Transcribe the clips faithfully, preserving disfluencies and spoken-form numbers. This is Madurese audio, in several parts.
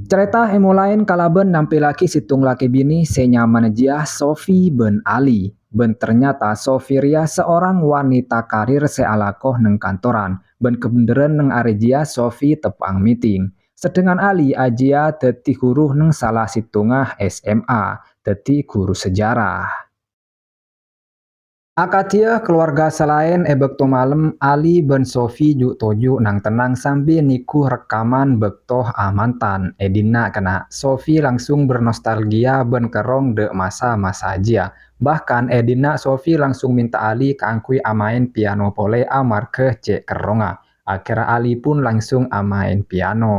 Carèta èmolaè kalabân nampèllaghi sèttong lakè binè sè nyamana jiyâ Sofi bân Ali. Bân ternyata Sofi rèya seorang wanita karir sè alako neng kantoran. Bân kabhendherrân neng arè jiyâ Sofi teppa'na meeting. Sedangkan Ali ajiyâ dhâddhi ghuru neng sala sèttonga S M A, dhâddhi ghuru sejarah. Akadhiyâ kalowarga sè laèn è bâkto malem, Ali bân Sofi ju'-toju' nang-tennang sambi nèngghu rekaman bâkto amantan. È dinna' kana', Sofi langsung bernostalgia bân kerrong dâ' masa-masa jiyâ. Bahkan è dinna' Sofi langsung mènta Ali kaangghuy amaèn piano polè amarghâ cè' kerrongnga. Akhèrra Ali pun langsung amaèn piano.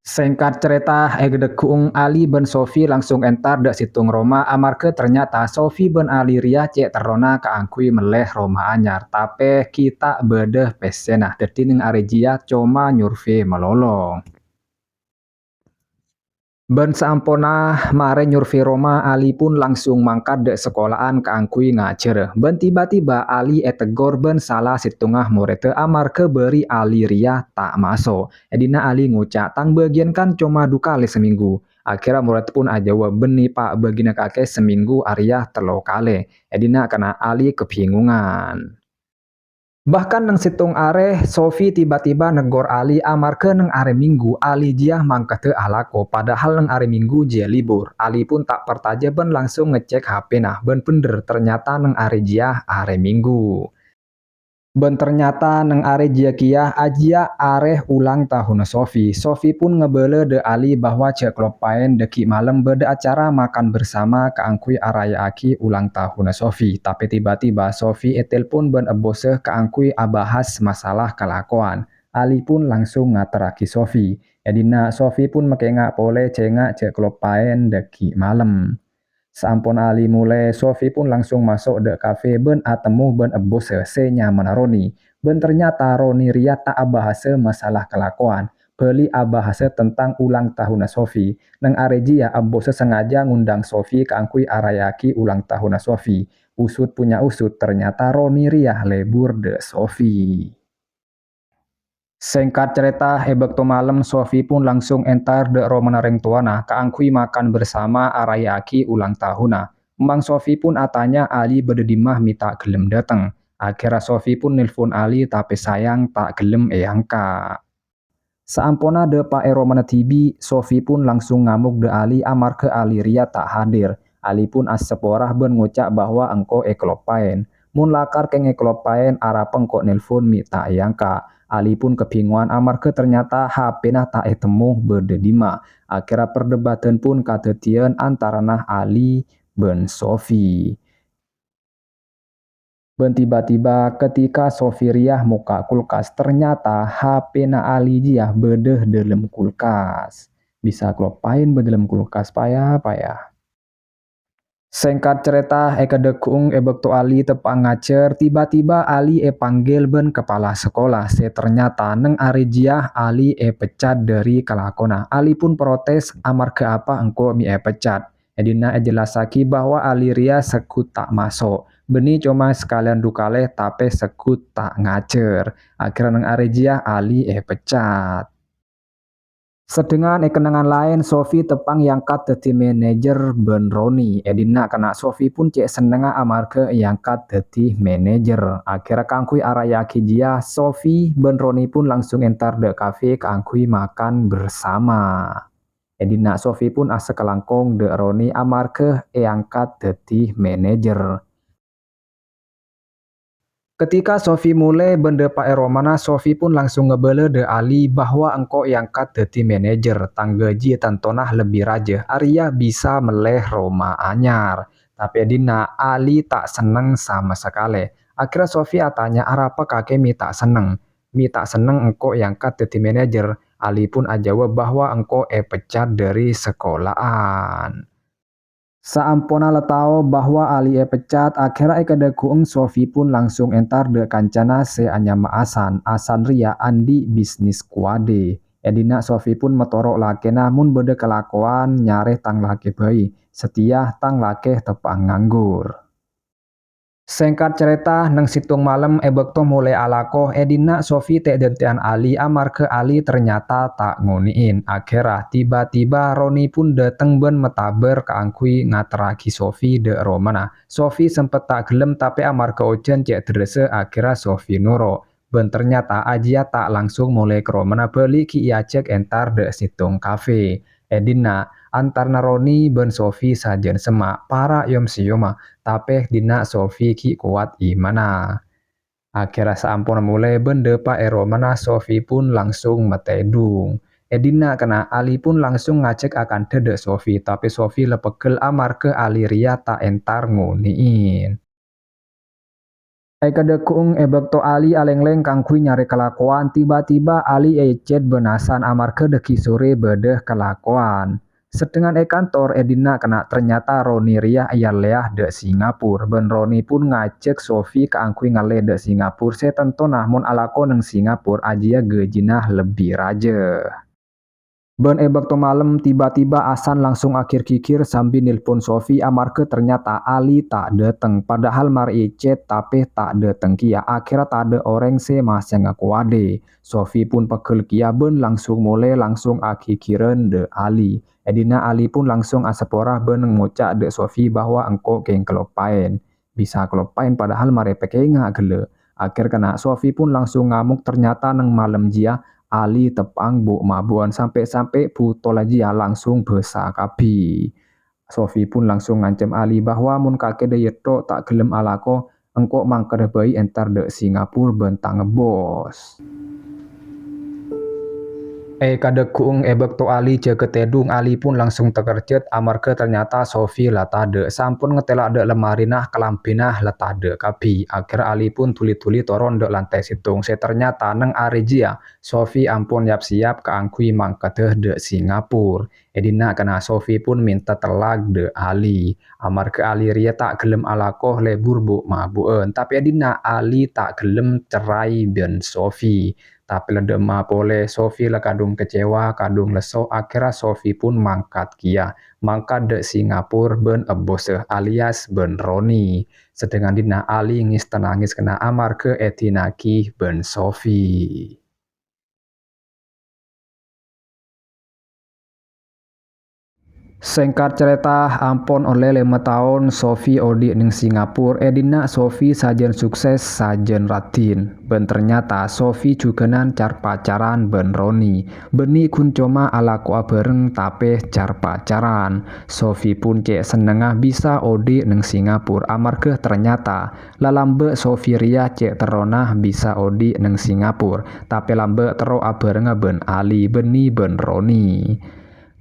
Sèngkat carèta, è ghâdhâggu'eng Ali bân Sofi langsung entar dâ' sèttong roma amarghâ ternyata Sofi bân Ali rèya cè' terrona kaangghuy mellè roma anyar, tapè ghi' ta' bâdâ pèssèna, dhâddhi neng arè jiyâ coma nyurvei malolo. Bân saamponna marè nyurvei roma, Ali pun langsung mangkat dâ' sakola'an kaangghuy ngajhâr. Bân tiba-tiba Ali èteggor bân sala sèttonga morèdda amarghâ bâri' Ali rèya ta' maso'. È dinna' Ali ngoca', "Tang bâgiyân kan coma du kalè samènggu." Akhèrra morèd pun ajâwâb, "Bânnè, Pa', bâgiyânna kakè samènggu arèya tello kalè." È dinna' kana' Ali kabingungan. Bahkan neng sèttong arè, Sofi tiba-tiba neggor Ali amarghâ neng arè Minggu Ali jiyâ mangkaddhâ alako, padahal neng arè Minggu jiyâ libur. Ali pun ta' partajâ bân langsung ngecek H P-na, bân bhendher ternyata neng arè jiyâ arè Minggu. Bân ternyata neng arè jiyâ kèya ajiyâ arè ulang tahunna Sofi. Sofi pun ngabâlâ dâ' Ali bahwa jhâ' kaloppaèn dâgghi' malem bâdâ acara makan bersama kaangghuy araya'aghi ulang tahunna Sofi. Tapè tiba-tiba Sofi ètelpon bân èbbossâ kaangghuy abahas masalah kalakowan. Ali pun langsung ngaterraghi Sofi. È dinna' Sofi pun makènga' polè cènga' jhâ' kaloppaèn dâgghi' malem. Saampon Ali molè, Sofi pun langsung maso' dâ' kafe bân atemmo bân èbbossâ sè nyamana Roni. Bân ternyata Roni rèya ta' abahasa masalah kalakowan, bâli abahasa tentang ulang tahunna Sofi. Neng arè jiyâ èbbossâ sengaja ngundang Sofi kaangghuy araya'aghi ulang tahunna Sofi. Usut punya usut, ternyata Roni rèya lebur dâ' Sofi. Sèngkat carèta, è bâkto malem, Sofi pun langsung entar dâ' romana rèng towana kaangghuy makan bersama araya'aghi ulang tahunna. Emmang Sofi pun atanya Ali bâdâ dimma mè' ta' ghellem dâteng. Akhèrra Sofi pun nelpon Ali, tapè sayang ta' ghellem èangka'. Saamponna dâpa' è romana dhibi', Sofi pun langsung ngamok dâ' Ali amarghâ Ali rèya ta' hadir. Ali pun asapora bân ngoca' bahwa engko' èkaloppaèn. "Mon lakar kèng èkaloppaèn, arapa engko' nelpon mè' ta' èangka'?" Ali pun kabingongan amarghâ ternyata H P-na ta' ètemmo bâdâ dimma. Akhèrra perdebatan pun kadhâddhiyân antarana Ali bân Sofi. Bân tiba-tiba, ketika Sofi rèya mokka' kulkas, ternyata H P-na Ali jiyâ bâdâ dâlem kulkas. Bisa kaloppaèn bâdâ dâlem kulkas, paya-paya. Sèngkat carèta, è kadhâggu'eng è bâkto Ali teppa' ngajhâr, tiba-tiba Ali èpanggil bân kapala sakola, sè ternyata neng arè jiyâ Ali èpecat dâri kalakona. Ali pun protes, "Amarghâ apa engko' mè' èpecat?" È dinna' èjellassaghi bahwa Ali rèya segghut ta' maso', bânnè coma sakalèyan du kalè tapè segghut ta' ngajhâr. Akhèrra neng arè jiyâ Ali èpecat. Sedangkan è kennengngan laèn, Sofi teppa' èangkat dhâddhi manajer bân Roni. È dinna' kana' Sofi pun cè' sennengnga amarghâ èangkat dhâddhi manajer. Akhèrra kaangghuy araya'aghi jiyâ, Sofi bân Roni pun langsung entar dâ' kafe kaangghuy makan bersama. È dinna' Sofi pun asakalangkong dâ' Roni amarghâ èangkat dhâddhi manajer. Ketika Sofi molè bân dâpa' è romana, Sofi pun langsung ngabâlâ dâ' Ali bahwa engko' èangkat dhâddhi manajer, tang gaji tantona lebbi rajâ, arèya bisa mellè roma anyar. Tapè è dinna' Ali ta' senneng sama sakalè. Akhèrra Sofi atanya, "Arapa kakè mè' ta' senneng? Mè' ta' senneng engko' èangkat dhâddhi manajer?" Ali pun ajâwâb bahwa engko' èpecat dâri sakola'an. Saamponna la tao bahwa Ali èpecat, akhèrra è kadhâggu'eng Sofi pun langsung entar dâ' kancana sè anyama Asan. Asan rèya andi' bisnis kowadè. È dinna' Sofi pun matoro' lakèna mon bâdâ kalakowan nyarè tang lakè bhâi, satèya tang lakè teppa' nganggur. Sèngkat carèta, neng sèttong malem è bâkto molè alako, è dinna' Sofi tè'-dântè'an Ali amarghâ Ali ternyata ta' ngonè'è. Akhèrra, tiba-tiba Roni pun dâteng bân matabâr kaangghuy ngaterraghi Sofi dâ' romana. Sofi sempet ta' ghellem, tapè amarghâ ojhân cè' derressa, akhèrra Sofi noro'. Bân ternyata ajiyâ ta' langsung molè ka romana, bâli ghi' èajhâk entar dâ' sèttong kafe. È dinna', antarna Roni bân Sofi sajân semma', para' yom-sèyoma, tapè dinna' Sofi ghi' kowat imanna. Akhèrra saamponna molè bân dâpa' è romana, Sofi pun langsung matèdung. È dinna' kèna Ali pun langsung ngajhâk akantha dâ' Sofi, tapè Sofi la pegghel amarghâ Ali rèya ta' entar ngonè'è. È kadhâggu'eng è bâkto Ali alènglèng kaangghuy nyarè kalakowan, tiba-tiba Ali ècèt bân Hasan amarghâ dhâggi' sorè bâdâ kalakowan. Sedhengan è kantor, è dinna' kèna ternyata Roni rèya èyallèya dâ' Singapura, bân Roni pun ngajhâk Sofi kaangghuy ngallè dâ' Singapura, sè tantona mon alako neng Singapura ajiyâ ghâjina lebbi rajâ. Bân è bâkto malem, tiba-tiba Hasan langsung aghir-ghighir sambi nelpon Sofi amarghâ ternyata Ali ta' dâteng, padahal marè ècèt tapè ta' dâteng kèya. Akhèrra tadâ' orèng sè masènga kowadè. Sofi pun pegghel kèya bân langsung molè langsung aghighiran dâ' Ali. È dinna' Ali pun langsung asapora bân ngoca' dâ' Sofi bahwa engko' kèng kaloppaèn. Bisa kaloppaèn padahal marè pèkènga ghellâ'. Akhèr kèna Sofi pun langsung ngamok, ternyata neng malem jiyâ Ali teppa'na bu'-mabu'an sampè'-sampè' botol jiyâ langsung bâsa kabbhi. Sofi pun langsung ngancem Ali bahwa mon kakè dâ' iyâ tho' ta' ghellem alako, engko' mangkada bhâi entar dâ' Singapura bân tang bos. È kadhâggu'eng è bâkto Ali jâgâ tèdung, Ali pun langsung takerjhât amarghâ ternyata Sofi la tadâ', sampon ngatela' dâ' lemarina, kalambhina la tadâ' kabbhi. Akhèr Ali pun dhuli-dhuli toron dâ' lantè sèttong, sè ternyata neng arè jiyâ Sofi ampon yap-sèyap kaangghuy mangkada dâ' Singapura. È dinna' kèna Sofi pun mènta tellak dâ' Ali. Amarghâ Ali rèya ta' ghellem alako lebur bu'-mabu'an, tapè è dinna' Ali ta' ghellem cerai bân Sofi. Tapè la dâ' emma polè, Sofi la kadhung kecewa, kadhung lesso, akhèrra Sofi pun mangkat kèya. Mangkat dâ' Singapura bân ebbhusâ alias bân Roni. Sedhengan dinna' Ali ngès-tanangès kèna amarghâ èdina'aghi bân Sofi. Sèngkat carèta, ampon ollè lèma taon Sofi odi' neng Singapura, è dinna' Sofi sajân sukses, sajân raddhin. Bân ternyata Sofi jhughânan car-pacaran bân Roni. Bânnè ghun coma alakowa bhâreng, tapè car-pacaran. Sofi pun cè' sennengnga bisa odi' neng Singapura, amarghâ ternyata la lambâ' Sofi rèya cè' terrona bisa odi' neng Singapura, tapè lambâ' terro abhârengnga bân Ali, bânnè bân Roni.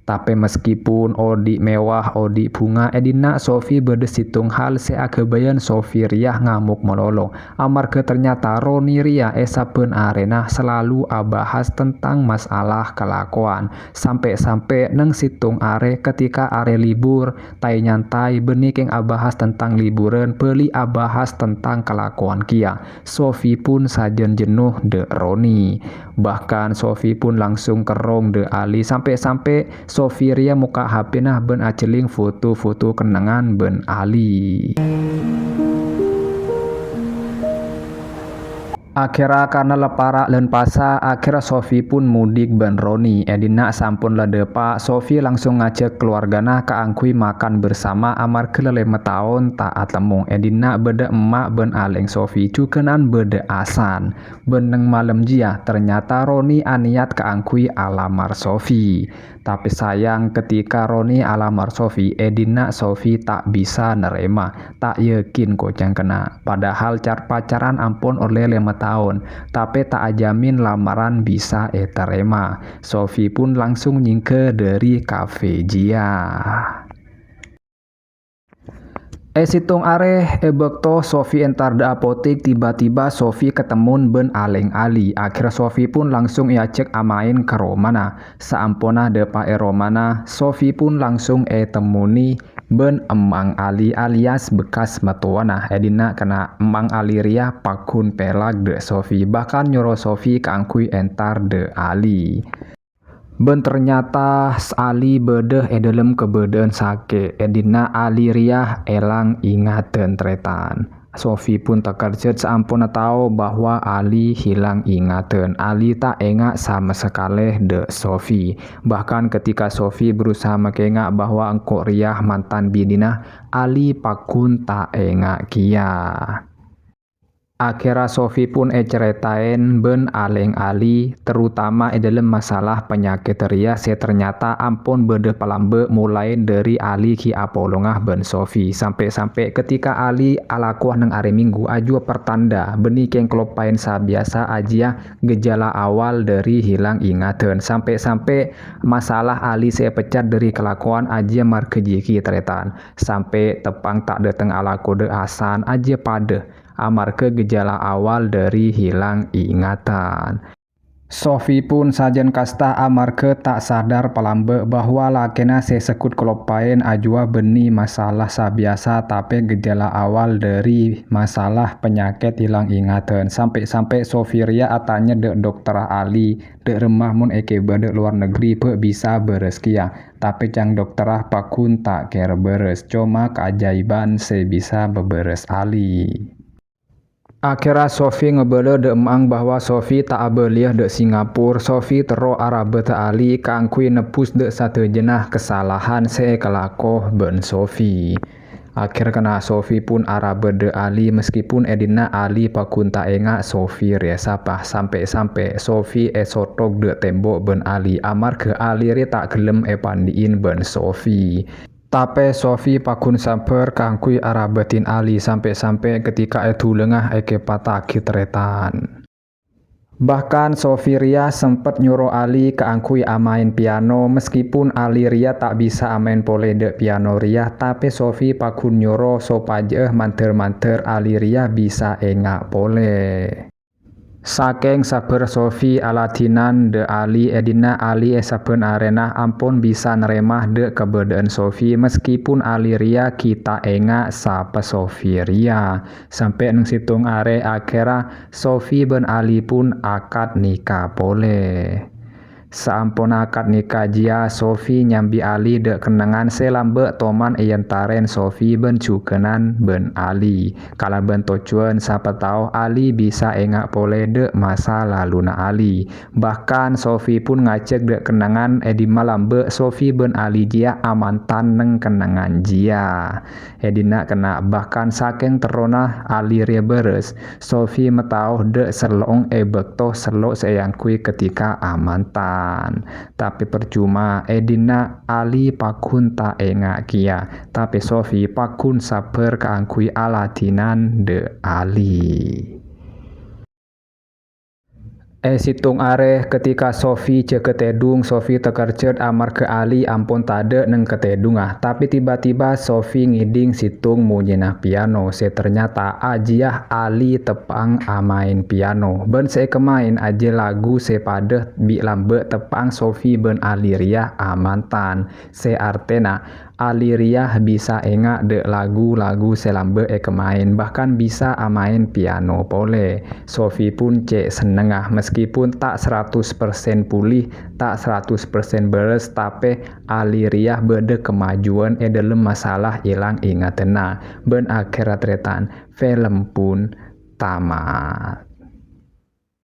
Tapè meskipun odi' mewah, odi' bhunga, è dinna' Sofi bâdâ sèttong hal sè aghâbâyân Sofi rèya ngamok malolo. Amarghâ ternyata Roni rèya è sabbhân arèna salalu abahas tentang masalah kalakowan. Sampè'-sampè' neng sèttong arè, ketika arè libur, tay-nyantai, bânnè kèng abahas tentang liburan, bâli abahas tentang kalakowan kèya. Sofi pun sajân jenno dâ' Roni. Bahkan Sofi pun langsung kerrong dâ' Ali, sampè'-sampè' Sofi rèya mokka' H P-na bân ajhelling foto-foto kennengngan bân Ali. Akhèrra karna la para' lan pasa, akhèrra Sofi pun mudik bân Roni. È dinna' sampon la dâpa', Sofi langsung ngajhâk kalowargana kaangghuy makan bersama amarghâ la lèma taon ta' atemmo. È dinna' bâdâ emma' bân alèng Sofi, jhughânan bâdâ Hasan. Bân neng malem jiyâ, ternyata Roni anèyat kaangghuy alamar Sofi. Tapè sayang, ketika Roni alamar Sofi, è dinna' Sofi ta' bisa narèma, ta' yakin koca'na kèna. Padahal car-pacaran ampon ollè lèma taon, tapè ta' ajamin lamaran bisa ètarèma. Sofi pun langsung nyèngghâ dâri kafe jiyâ. È sèttong arè, è bâkto Sofi entar dâ' apotik, tiba-tiba Sofi katemmon bân alèng Ali. Akhèrra Sofi pun langsung èajhâk amaèn ka romana. Saamponna dâpa' è romana, Sofi pun langsung ètemmonè bân emma'na Ali alias bekas mattowana. È dinna' kèna emma'na Ali rèya pagghun pèlak dâ' Sofi, bahkan nyoro Sofi kaangghuy entar dâ' Ali. Bân ternyata Ali bâdâ è dâlem kabâdâ'ân sakè', è dinna' Ali rèya èlang ingaddhân tarètan. Sofi pun takerjhât saamponna tao bahwa Ali hilang ingatan. Ali ta' enga' sama sakalè dâ' Sofi. Bahkan ketika Sofi berusaha makenga' bahwa engko' rèya mantan binèna, Ali paggun ta' enga' kèya. Akhèrra Sofi pun ècarètaèn bân alèng Ali, terutama è dâlem masalah panyakèt rèya sè ternyata ampon bâdâ palambâ' molaè dâri Ali ghi' apolonga bân Sofi. Sampè'-sampè' ketika Ali alakowa neng arè Minggu ajuwâ pertanda, bânnè kèng kaloppaèn sabiyasa ajiyâ gejala awal dâri hilang ingatan. Sampè'-sampè' masalah Ali sè èpecat dâri kalakowan ajiyâ marghâ jiyâ ghi' tarètan. Sampè' teppa'na ta' dâteng alako dâ' asalla ajiyâ padâ amarghâ gejala awal dâri hilang ingatan. Sofi pun sajân kasta amarghâ ta' sadar palambâ' bahwa lakèna sè segghut kaloppaèn ajuwâ bânnè masalah sabiyasa, tapè gejala awal dâri masalah panyakèt hilang ingatan. Sampè'-sampè' Sofi rèya atanya dâ' dokterra Ali, dâ' remma mon èkèbâ dâ' lowar negri bâ' bisa bârâs kèya. Tapè ca'na dokterra paggun ta' kèra bârâs, coma kaajaiban sè bisa mabârâs Ali. Akhèrra Sofi ngabâlâ dâ' emma'na bahwa Sofi ta' abâliyâ dâ' Singapura. Sofi terro arabâdhâ Ali kaangghuy nebbhus dâ' sadhâjâna kasalahan sè èkalako bân Sofi. Akhèrra kèna Sofi pun arabâdhâ Ali, meskipun è dinna' Ali paggun ta' enga' Sofi rèya sapa. Sampè'-sampè' Sofi èsothok dâ' tembok bân Ali, amarghâ Ali rèya ta' ghellem èpandi'in bân Sofi. Tapè Sofi paggun sabbhâr kaangghuy arabâdhin Ali sampè'-sampè' ketika è dhulângnga èkèpattaghi tarètan. Bahkan Sofi rèya sempet nyoro Ali kaangghuy amaèn piano, meskipun Ali rèya ta' bisa amaèn polè dâ' piano rèya, tapè Sofi paggun nyoro sopajâ'â mandhâr-mandhâr Ali rèya bisa enga' polè. Sakèng sabbhâr Sofi aladhinan dâ' Ali, è dinna' Ali è sabbhân arèna ampon bisa narèma dâ' kabâdâ'ân Sofi, meskipun Ali rèya ghi' ta' enga' sapa Sofi rèya. Sampè' neng sèttong arè akhèrra Sofi bân Ali pun akad nikah polè. Saamponna akad nikah jiyâ, Sofi nyambi Ali dâ' kennengngan sè lambâ' toman èentarèn Sofi bân jhughân bân Ali. Kalabân tojjhuwân sapa tao Ali bisa enga' polè dâ' masa laluna Ali. Bahkan Sofi pun ngajhâk dâ' kennengngan è dimma lambâ' Sofi bân Ali jiyâ amantan neng kennengngan jiyâ. È dinna' kèna bahkan sakèng terrona Ali rèya bârâs, Sofi matao dâ' sello'na è bâkto sello' sè èangghuy ketika amantan. Tapè parcoma, è dinna' Ali paggun ta' enga' kèya, tapè Sofi paggun sabbhâr kaangghuy aladhinan dâ' Ali. È sèttong arè, ketika Sofi jâgâ tèdung, Sofi takerjhât amarghâ Ali ampon tadâ' neng katèdungnga. Tapè tiba-tiba Sofi ngèdhing sèttong monyèna piano sè ternyata ajiyâ Ali teppa'na amaèn piano. Bân sè èkamaèn ajiyâ lagu sè padâ bi' lambâ' teppa'na Sofi bân Ali rèya amantan. Sè artèna, Ali rèya bisa enga' dâ' lagu-lagu sè lambâ' èkamaèn, bahkan bisa amaèn piano polè. Sofi pun cè' sennengnga, meskipun ta' saratos persen pulih, ta' saratos persen bârâs, tapè Ali rèya bâdâ kamajuwân è dâlem masalah èlang ingatanna. Bân akhèrra tarètan, film pun tamat.